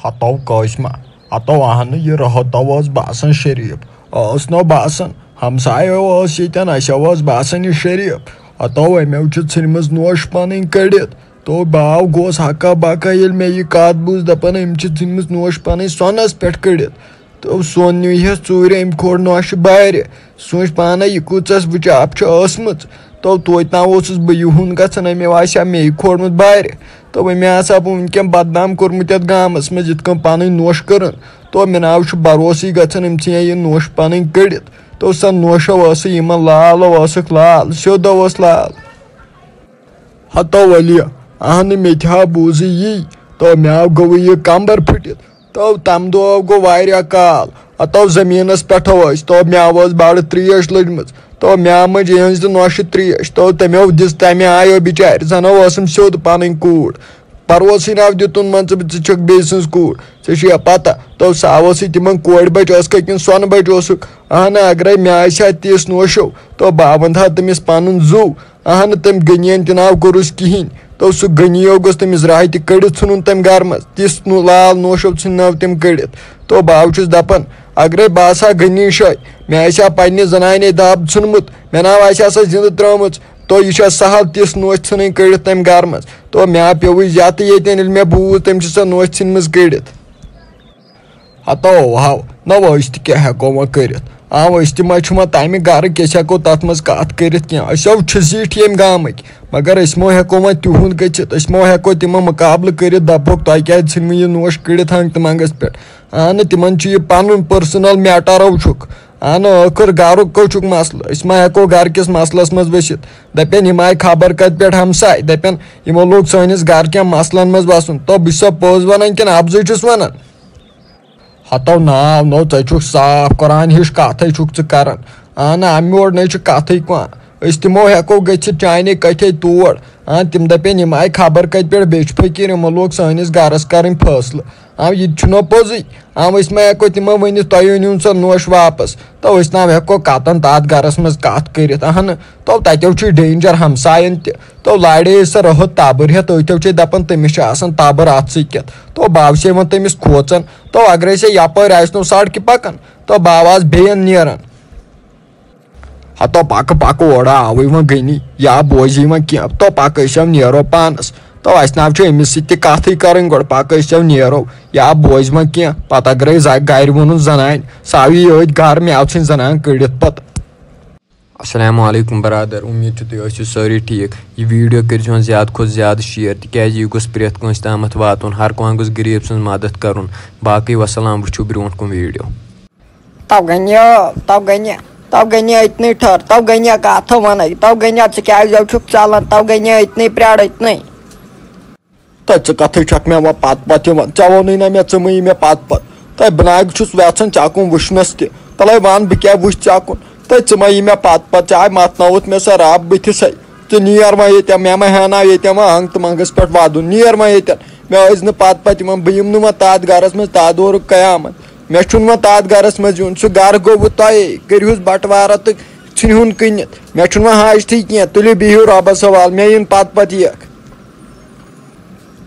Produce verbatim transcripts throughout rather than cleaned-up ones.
ہتو قٲسمہ، ہتو اہنہٕ یہِ رٲتھ تو ٲس باسان شریٖف، ٲس نو باسان؟ ہمسایو ٲس ییٚتٮ۪ن، اسیو ٲس باسان یہِ شریٖف۔ ہتو أمیو چھِ ژھٕنمٕژ نوش پنٕنۍ کٔڑِتھ۔ تو باو گوس ہکا بکا، ییٚلہِ مےٚ یہِ کتھ بوٗز، دپان، أمۍ چھِ ژھٕنمٕژ نوش پنٕنۍ سۄنس پٮ۪ٹھ کٔڑِتھ۔ تو سۄن نیوٗہس ژوٗرِ، أمۍ کھور نوشہِ بارِ۔ سوٗنٛچ پانَے، یہِ کۭژاہ وٕچاپ چھِ ٲسمٕژ۔ تو توتہِ تام اوسُس بہٕ یِہُنٛد گژھان، أمۍ آسہِ ہا مے کھوڑمُت بارِ۔ تو أمۍ ہسا بہٕ وٕنکٮ۪ن بدنام کوٚرمُت یَتھ گامَس منٛز، یِتھ کٔنۍ پَنٕنۍ نوٚش کٔرٕن۔ تو مےٚ ناو چھُ بروسٕے گژھان، أمۍ ژھٕنیا یہِ نوٚش پَنٕنۍ کٔڑِتھ۔ تو سۄ نوٚش ٲسٕے یِمَن لال، ٲسٕکھ لال، سیوٚد ٲس لال۔ ہتو ولی، اہنہٕ مےٚ تہِ ہا بوٗزٕے یی۔ تو مےٚ آو گوٚوُے یہِ کمبر پھٕٹِتھ۔ تو تمہِ دۄہ گوٚو واریاہ کال۔ ہتو زٔمیٖنس پٮ۪ٹھ ٲسۍ۔ تو مےٚ ٲس بڑٕ ترٛیش لٔجمٕژ۔ تو مےٚ مٔنٛج یِہٕنٛز تہِ نۄشہِ ترٛیش۔ تو تٔمۍ دِژ تمہِ آیو بِچارِ، زن ٲسٕم سیوٚد پنٕنۍ کوٗر۔ پروسٕے ناو دیُتُن، مان ژٕ، ژٕ چھکھ بیٚیہِ سٕنٛز کوٗر۔ ژےٚ چھُیا پتہ؟ تو سا ٲسٕے تِمن کورِ بچہِ ٲسکھا کِنہٕ سۄنہٕ بچہِ اوسُکھ؟ اہنہٕ، اگرے مےٚ آسہِ ہا تِژھ نوشو، تو بہٕ ہاوندٕ ہا تٔمِس پنُن زُو۔ اہنہٕ، تٔمۍ غنیَن تہِ ناو کوٚرُس کِہیٖنۍ۔ تو سُہ غنی یو گوٚژھ تٔمِس راہہِ تہِ کٔڑِتھ ژھٕنُن تٔمۍ گرٕ منٛز۔ تِژھ نو-، لال نوشو ژھٕنۍ ناو تٔمۍ کٔڑِتھ۔ تو بہٕ ہا چھُس دپان، اگرے بہٕ آسہٕ ہا غنی شٲے، مےٚ آسہِ ہا پننہِ زنانے دب ژھُنمُت، مےٚ ناو آسہِ ہا سۄ زندٕ ترٲومٕژ۔ تو یہِ چھا سہل تِژھ نوش ژھٕنٕنۍ کٔڑِتھ تٔمۍ گرٕ منٛز؟ تو مےٚ ہا پیوٚوُے یتہٕ ییٚتٮ۪ن، ییٚلہِ مےٚ بوٗز تٔمۍ چھِ سۄ نوش ژھٕنمٕژ کٔڑِتھ۔ ہتو ہو، نہ وۄنۍ أسۍ تہِ کیٛاہ ہٮ۪کو وۄنۍ کٔرِتھ؟ آ، أسۍ تہِ ما چھِ وۄنۍ تَمہِ گرٕ کہِ أسۍ ہٮ۪کو تَتھ منٛز کَتھ کٔرِتھ کینٛہہ؟ أسۍ ہو چھِ زیٖٹھۍ ییٚمہِ گامٕکۍ، مگر أسۍ ما ہٮ۪کو وۄنۍ تِہُنٛد گٔژھِتھ؟ أسۍ ما ہٮ۪کو تِمن مُقابلہٕ کٔرِتھ؟ دَپہوکھ، تۄہہِ کیٛازِ ژھٕنوٕ یہِ نوش کٔڑِتھ ہنٛگتہٕ منٛگس پٮ۪ٹھ؟ اہنہٕ، تِمن چھُ یہِ پنُن personal matter ہو چھُکھ۔ اہنہٕ، ٲخٕر گرُک کٔہۍ چھُکھ مسلہٕ؟ أسۍ ما ہٮ۪کو گرٕ کِس مسلس منٛز ؤسِتھ؟ دَپن، یِم آیہِ خبر کتہِ پٮ۪ٹھ ہمساے، دَپن، یِمو لوگ سٲنِس گرٕ کٮ۪ن مسلن منٛز وسُن۔ تو بہٕ چھُسا پوٚز ونان کِنہٕ اپزُے چھُس ونان؟ ہتو ناو نو، ژےٚ چھُکھ صاف قرآن ہِش کتھے چھُکھ ژٕ کران۔ اہنہٕ، امہِ یور نے چھُ کتھے کانٛہہ۔ أسۍ تِمو ہٮ۪کو گٔژھِتھ چانے کتھے تور۔ اہن، تِم دپن، یِم آیہِ خبر کتہِ پٮ۪ٹھ، بیٚیہِ چھُ فقیٖر، یِمو لوگ سٲنِس گرس کرٕنۍ فٲصلہٕ۔ اہن، یہِ تہِ چھُنہ پوٚزُے۔ اہن، أسۍ ما ہٮ۪کو تِمن ؤنِتھ، تۄہہِ أنِو سۄ نوش واپس؟ تو أسۍ نہ ہٮ۪کو کتن تتھ گرس منٛز کتھ کٔرِتھ۔ اہن، تو تتیو چھُ danger ہمساین تہِ۔ تو لاڑے سۄ رٔہت تبٕر ہٮ۪تھ، أتھیو چھِ دپان، تٔمِس چھِ آسان تبٕر اتھ سۭتۍ کٮ۪تھ۔ تو بہٕ آوسے وۄنۍ تٔمِس کھوژان۔ تو اگرے ژےٚ یپٲرۍ آسہِ نو سڑکہِ پکان، تو بہٕ آواز بیٚین نیران۔ ہتو پکہٕ پکہٕ اورٕ آوٕے وۄنۍ غنی، یا بوزی وۄنۍ کینٛہہ۔ تو پکہٕ أسۍ ہو نیرو پانس۔ تو اسہِ ناو چھُ أمِس سۭتۍ تہِ کتھٕے کرٕنۍ گۄڈٕ، پکہٕ أسۍ ہو نیرو۔ یا بوزِ وۄنۍ کینٛہہ، پتہٕ اگرے ز-، گرِ ووٚنُن زنانہِ، سۄ آو یہِ أتھۍ گرٕ، مےٚ آو ژھٕنۍ زنان کٔڑِتھ پتہٕ۔ السلام علیکم برادر، امید چھِ تُہۍ ٲسِو سٲری ٹھیٖک۔ یہِ video کٔرۍزِہون زیادٕ کھۄتہٕ زیادٕ share، تِکیازِ یہِ گوٚژھ پرٛٮ۪تھ کٲنٛسہِ تامَتھ واتُن، ہر کانٛہہ گوٚژھ غریٖب سٕنٛز مدد کرُن۔ باقٕے وسلام، وٕچھِو برٛونٛٹھ کُن video۔ تو گنیا، تو گنیا، تو گنیا اتنے ٹھہر، تو گنیا کتھ ونے، تو گنیا ژٕ کیازِ چھُکھ ژلان، تو گنیا اتنے پرٛار اتنے۔ تہٕ ژٕ کتھٕے چھکھ مےٚ وۄنۍ پتہٕ پتہٕ یِوان؟ ژےٚ ووٚنُے نہ مےٚ، ژٕ مہٕ یہِ مےٚ پتہٕ پتہٕ۔ تہٕ بہٕ نہ چھُس وٮ۪ژھان ژےٚ کُن وٕچھنس تہِ۔ تلے وَن بہٕ کیٛاہ وٕچھِ ژےٚ کُن۔ تہٕ ژٕ ما یہِ مےٚ پتہٕ پتہٕ، ژےٚ آے متنووُتھ مےٚ سۄ رب بٕتھِسے۔ ژٕ نیر وۄنۍ ییٚتٮ۪ن، مےٚ ما ہیاناو ییٚتٮ۪ن وۄنۍ ہنٛگ تہٕ منٛگس پٮ۪ٹھ ودُن۔ نیر وۄنۍ ییٚتٮ۪ن، مےٚ ٲسۍ نہٕ پتہٕ پتہٕ یِوان، بہٕ یِمہٕ نہٕ وۄنۍ تتھ گرس منٛز تتھ دورُک قیامت۔ مےٚ چھُنہٕ وۄنۍ تتھ گرس منٛز یُن۔ سُہ گرٕ گوٚو وۄنۍ تۄہے، کٔرِہُس بٹوارہ تہٕ ژھٕنِہُن کٕنِتھ۔ مےٚ چھُنہٕ وۄنۍ حاجتھٕے کینٛہہ، تُلِو بِہِو رۄبس حوالہٕ، مےٚ یِن پتہٕ پتہٕ یِکھ۔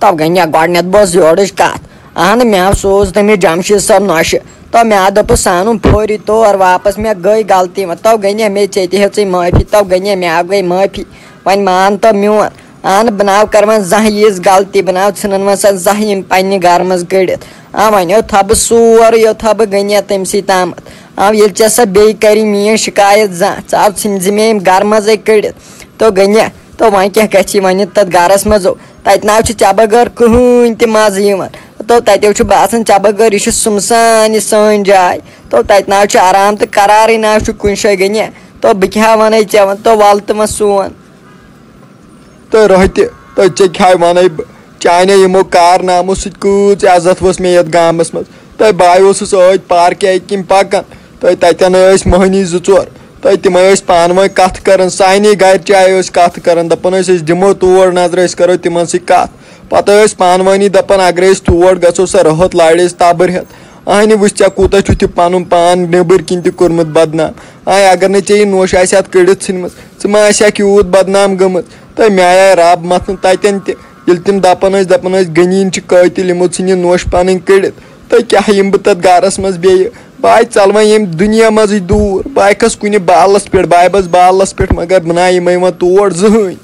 تو گٔے مےٚ گۄڈٕنٮ۪تھ بوز یورٕچ کتھ۔ اہن، مےٚ سوز تٔمِس جمشید صٲب نۄشہِ۔ تو مےٚ دوٚپُس سُہ انُن فوری طور واپس۔ مےٚ گٔے غلطی وۄنۍ۔ تو گٔے مےٚ، مےٚ ژےٚ تہِ ہیٚژٕے معٲفی۔ تو گٔے مےٚ، مےٚ گٔے معٲفی۔ وۄنۍ مان تو میون۔ اہن، بہٕ نہ کرٕ وۄنۍ زانٛہہ یِژھ غلطی، بہٕ نہ ژھٕنن وۄنۍ سۄ زانٛہہ یِم پننہِ گرٕ منٛز کٔڑِتھ۔ آ، وۄنۍ یوٚت تھاو بہٕ سورُے، یوٚت تھاو بہٕ گٔے مےٚ تٔمسٕے تامتھ۔ آ، ییٚلہِ ژےٚ سۄ بیٚیہِ کری میٲنۍ شکایت زانٛہہ، ژٕ آو ژھٕنزِ مےٚ یِم گرٕ منٛزے کٔڑِتھ۔ تو گٔے مےٚ، تو وۄنۍ کیٛاہ گژھِ وۄنۍ تتھ گرس منٛز؟ تتہِ نہ حظ چھُ ژےٚ بغٲر کٕہٕنۍ تہِ مزٕ یِوان۔ تو تتہِ حظ چھُ باسان ژےٚ بغٲر یہِ چھِ سُمسان یہِ سٲنۍ جاے۔ تو تتہِ نہ حظ چھُ آرام تہٕ قرارٕے نہ حظ چھُ کُنہِ جایہِ گٔنہِ۔ تو بہٕ کیٛاہ ونے ژےٚ وۄنۍ؟ تو ول تہٕ وۄنۍ سون۔ تہٕ روٚہہِ تہِ، تہٕ ژےٚ کیٛاہ ونے بہٕ؟ چانیو یِمو کارنامو سۭتۍ کۭژ عزت ؤژھ مےٚ یتھ گامس منٛز۔ تہٕ بہٕ اوسُس ٲدۍ پارکہِ اکہِ کِنۍ پکان۔ تہٕ تتٮ۪ن ٲسۍ مٔہنی زٕ ژور۔ تہٕ تِمے ٲسۍ پانہٕ ؤنۍ کتھٕ کران، سانے گرِ چاے ٲسۍ کتھٕ کران، دپان ٲسۍ، أسۍ دِمو تور نظر، أسۍ کرو تِمن سۭتۍ کتھ۔ پتہٕ ٲسۍ پانہٕ ؤنی دپان، اگرے أسۍ تور گژھو، سۄ رٔہت لاڑِ أسۍ تبٕر ہٮ۪تھ۔ اہنہِ وٕچھ ژےٚ کوٗتاہ چھُتھ یہِ پنُن پان نیٚبٕرۍ کِنۍ تہِ کوٚرمُت بدنام۔ اہنہِ، اگر نہٕ ژےٚ یہِ نوش آسہِ ہا کٔڑِتھ ژھٕنمٕژ، ژٕ ما آسہِ ہاکھ یوٗت بدنام گٔمٕژ؟ تہٕ مےٚ آیہِ رب متھنہٕ تتٮ۪ن تہِ۔ ییٚلہِ تِم دَپان ٲسۍ، دَپان ٲسۍ، "غنیٖن چھِ قٲتِل، یِمو ژھٕنۍ یہِ نوٚش پَنٕنۍ کٔڑِتھ، تہٕ کیٛاہ یِمہٕ بہٕ تَتھ گَرَس منٛز بیٚیہِ؟ بہٕ آے ژَلہٕ وۄنۍ ییٚمہِ دُنیا منٛزٕے دوٗر، بہٕ آے کھَسہٕ کُنہِ بالَس پٮ۪ٹھ، بہٕ آے بَس بالَس پٮ۪ٹھ، مگر بہٕ نہ یِمَے وۄنۍ تور زٕہٕنۍ۔"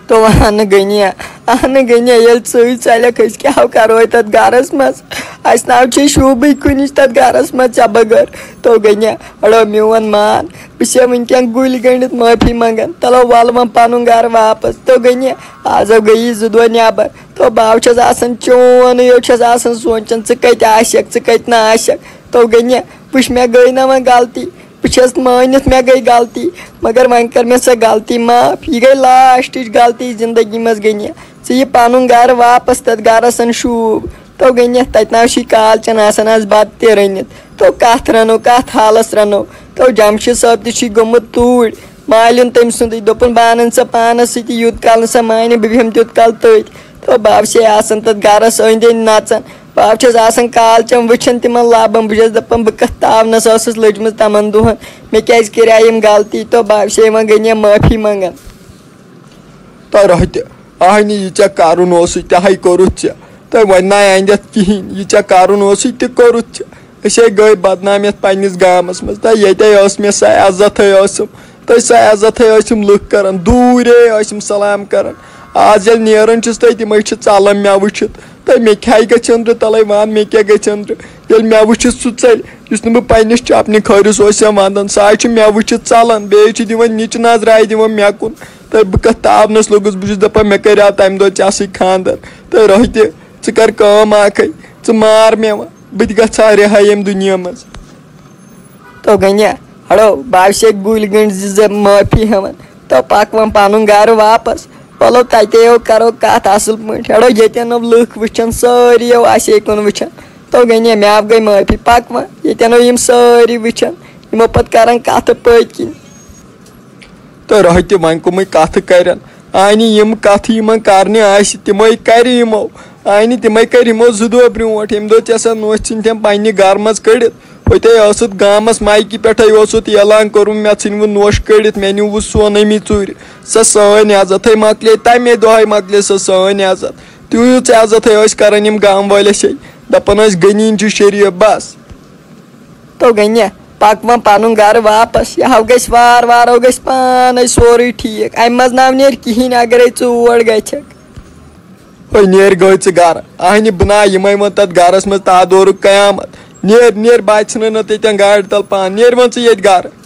تو اہنہٕ غنیہ، اہنہٕ غنیہ، ییٚلہِ ژٕے ژَلٮ۪کھ، أسۍ کیٛاہ کَرو تَتھ گَرَس منٛز؟ اَسہِ ناو چھے شوٗبٕے کُنِچ تَتھ گَرَس منٛز ژےٚ بغٲر۔ تو غنیہ، اڑو میون مان، بہٕ چھسے وٕنکٮ۪ن گُلۍ گٔنڈِتھ معٲفی منٛگان۔ تَلو وَلہٕ وۄنۍ پَنُن گَرٕ واپَس۔ تو غنیہ، آز گٔیی زٕ دۄہ نٮ۪بر۔ تو بہٕ چھس آسان چونُے یوت چھس آسان سونٛچان، ژٕ کَتہِ آسکھ، ژٕ کَتہِ نہٕ آسکھ۔ تو غنیہ، وٕچھ مےٚ گٔے نہ وۄنۍ غلطی، بہٕ چھس مٲنِتھ مےٚ گٔے غلطی، مگر وۄنۍ کٔر مےٚ سۄ غلطی معاف۔ یہِ گٔے لاسٹٕچ غلطی زندگی منٛز غنیہ۔ ژٕ یہِ پنُن گرٕ واپس، تتھ گرس ان شوٗب۔ تو غنیہ، تتہِ نہ چھُے کالچن آسان آز بتہٕ تہِ رٔنِتھ۔ تو کتھ رنو، کتھ حالس رنو؟ تو جمشید صٲب تہِ چھُے گوٚمُت توٗرۍ۔ مالیُن تٔمۍ سُنٛدٕے، دوٚپُن، "بہٕ انن ژےٚ پانس سۭتۍ، یوٗت کال نہٕ ژےٚ مانہِ، بہٕ بیٚہمہٕ تیوٗت کال تٔتھۍ۔" تو بہٕ چھسے آسان تتھ گرس أنٛدۍ أنٛدۍ نژان۔ بہٕ چھس آسان کالچن وٕچھان تِمن لبن، بہٕ چھس دپان، بہٕ کتھ تاونس ٲسٕس لٔجمٕژ تمن دۄہن، مےٚ کیازِ کریے یِم غلطی؟ تو بہٕ چھسے یِمن غنیہ معٲفی منٛگان۔ تۄہہِ روٚہہِ تہِ، آہنہِ، یہِ ژےٚ کرُن اوسُے، تہِ ہاے کوٚرُتھ ژےٚ۔ تۄہہِ وۄنۍ نہ آیندٕ اَتھ کِہیٖنۍ، یہِ ژےٚ کرُن اوسُے، تہِ کوٚرُتھ ژےٚ۔ أسۍ ہے گٔے بدنام یَتھ پننِس گامس منٛز۔ تۄہہِ ییٚتے ٲس مےٚ سۄ عزتھٕے ٲسٕم، تۄہہِ سۄ عزتھٕے ٲسِم لُکھ کران، دوٗرے ٲسِم سلام کران۔ آز ییٚلہِ نیران چھُس تۄہہِ، تِمے چھِ ژلان مےٚ وٕچھِتھ۔ تۄہہِ مےٚ کھیٚیہِ گژھِ أنٛدرٕ، تَلَے وَن مےٚ کیٛاہ گژھِ أنٛدرٕ۔ ییٚلہِ مےٚ وٕچھِتھ سُہ ژَلہِ، یُس نہٕ بہٕ پنٛنِس چَپنہِ کھٲرِس اوس یَم وَنان، سُہ آے چھُ مےٚ وٕچھِتھ ژَلان، بیٚیہِ چھُ دِوان نِچہِ نظرٕ آے دِوان مےٚ کُن۔ تہٕ بہٕ کَتھ تاونَس لوٚگُس، بہٕ چھُس دَپان، مےٚ کَریٛاو تَمہِ دۄہ ژےٚ سۭتۍ خانٛدر۔ تہٕ روٚہہِ تہِ، ژٕ کَر کٲم اَکھَے، ژٕ مار مےٚ وۄنۍ، بہٕ تہِ گژھٕ ہا رِہا ییٚمہِ دُنیا منٛز۔ تو غنیہ، ہڑو، بہٕ چھسے گُلۍ گٔنڈۍ زِ زِ معٲفی ہٮ۪وان۔ تو پَکھ وۄنۍ پَنُن گَرٕ واپَس۔ وَلو، تَتے ہو کَرو کَتھ اَصٕل پٲٹھۍ۔ ہڑو، ییٚتٮ۪ن نہٕ لُکھ وٕچھَن، سٲری ہو اَسے کُن وٕچھَن۔ تو غنیہ، مےٚ آو گٔے معٲفی، پَکھ وۄنۍ۔ ییٚتٮ۪ن ہو یِم سٲری وٕچھَن، یِمو پَتہٕ کَرَن کَتھٕ پٔتۍ کِنۍ۔ تہٕ روٚہہِ تہِ وۄنۍ کٕمٕے کَتھٕ کَرَن؟ آنہِ یِم کَتھٕ یِمَن کَرنہِ آسہِ، تِمَے کَرِ یِمو۔ آنہِ تِمَے کَرِ یِمو زٕ دۄہ برونٛٹھ، ییٚمہِ دۄہ ژےٚ سۄ نوٚش ژھٕنۍ تِم پنٛنہِ گَرٕ منٛز کٔڑِتھ۔ ہوٚتے ٲسٕتھ گامَس مایکہِ پٮ۪ٹھَے اوسُتھ اعلان کوٚرمُت، مےٚ ژھٕنِوٕ نوٚش کٔڑِتھ، مےٚ نیوٗوٕ سۄنٲمی ژوٗرِ۔ سۄ سٲنۍ عزتھٕے مۄکلے، تَمے دۄہَے مۄکلے سۄ سٲنۍ عزت۔ تیٖژ عزتھٕے ٲسۍ کَران یِم گام وٲلۍ اَسے، دَپان ٲسۍ، "غنیٖن چھُ شریٖف، بَس۔" تو غنیہ، پَکھ وۄنۍ پَنُن گَرٕ واپَس۔ یہِ ہا گژھِ وارٕ وارٕ، ہا گژھِ پانَے سورُے ٹھیٖک۔ اَمہِ منٛز نہ نیرِ کِہیٖنۍ اگرَے ژٕ اور گژھکھ۔ ہے، نیر گٔے ژٕ گَرٕ۔ اَہنہِ بہٕ نا یِمَے وۄنۍ تَتھ گَرَس منٛز تادورُک قیامت۔ نیر، نیر، بہٕ ژھٕنَے نہٕ تَتٮ۪ن گاڑِ تَل پان۔ نیر وۄنۍ ژٕ ییٚتہِ گَرٕ۔